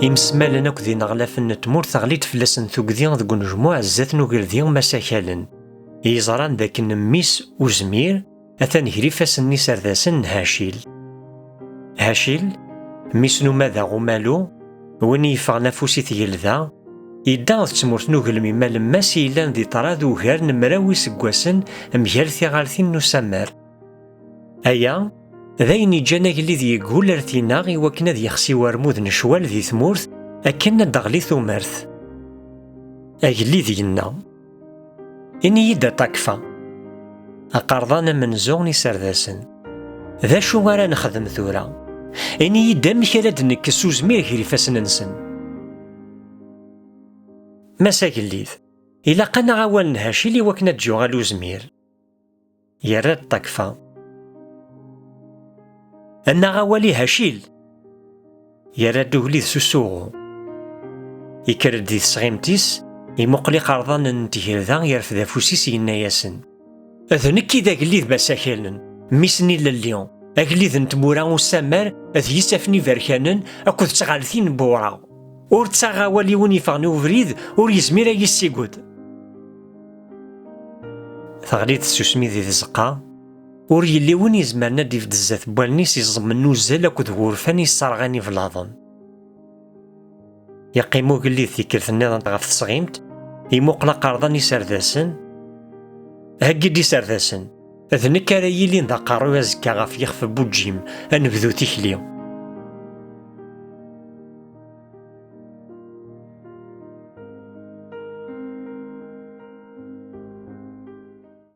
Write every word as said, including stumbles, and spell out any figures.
Imesmalen akked ineɣlafen n tmurt teɣli-d fell-asen tugdi deg unejmuɛ zdat n ugeldi Mass Akalen, i yeẓran d akken mmi-s Uzmir atan gar ifassen n iserdasen n Hacil. Hacil, mmi-s n umadaɣ umalu, win i yeffɣen afus i tgelda, yedda ɣer tmurt n ugelmim alemmas i yellan di ṭṭrad ugar n mraw iseggasen mgal tiɣaltin n usammer. Aya d ayen yeǧǧan agellid yeggul ar tinaɣ i wakken ad yexsi warmud n ccwal di tmurt akken ad d-teɣli tumert. Agellid yenna: "Ini-yi-d a Takfa, aqerḍan amenzu n iserdasen, d acu ara nexdem tura? Ini-yi-d amek ara d-nekkes Uzmir gar ifassen-nsen." "Mass agellid, ilaq ad naɣ awal n Hacil i wakken ad d-yuɣal Uzmir." Yerra-d Takfa: "Ad naɣ awal i Hacil!" Yerra-d ugellid s usuɣu. Ikker-d di tesɣimt-is, imuqel iqerḍanen n tgelda, yerfed afus-is, yenna-yasen: "D nekk i d agellid Mass Akalen, mmi-s n ilelli, agellid n tmura usammer d yisaffen iberkanen akked tɣaltin n Buwraɣ. Ur ttaɣeɣ awal i win yeffɣen i ubrid ur yezmir ad yi-ssiged." Teɣli-d tsusmi di tzeqqa, ur yelli win izemren ad d-ibedd zdat n wallen-is iẓem n uzzal akked wurfan yesserɣan iblaḍen. Yeqqim ugellid tikkelt nniḍen ɣef tesɣimt, imuqel aqerḍan iserdasen: "Heggi-d iserdasen, d nekk ara yilin d aqerruy azekka ɣef yixef n Buǧim, ad nebdu tikli."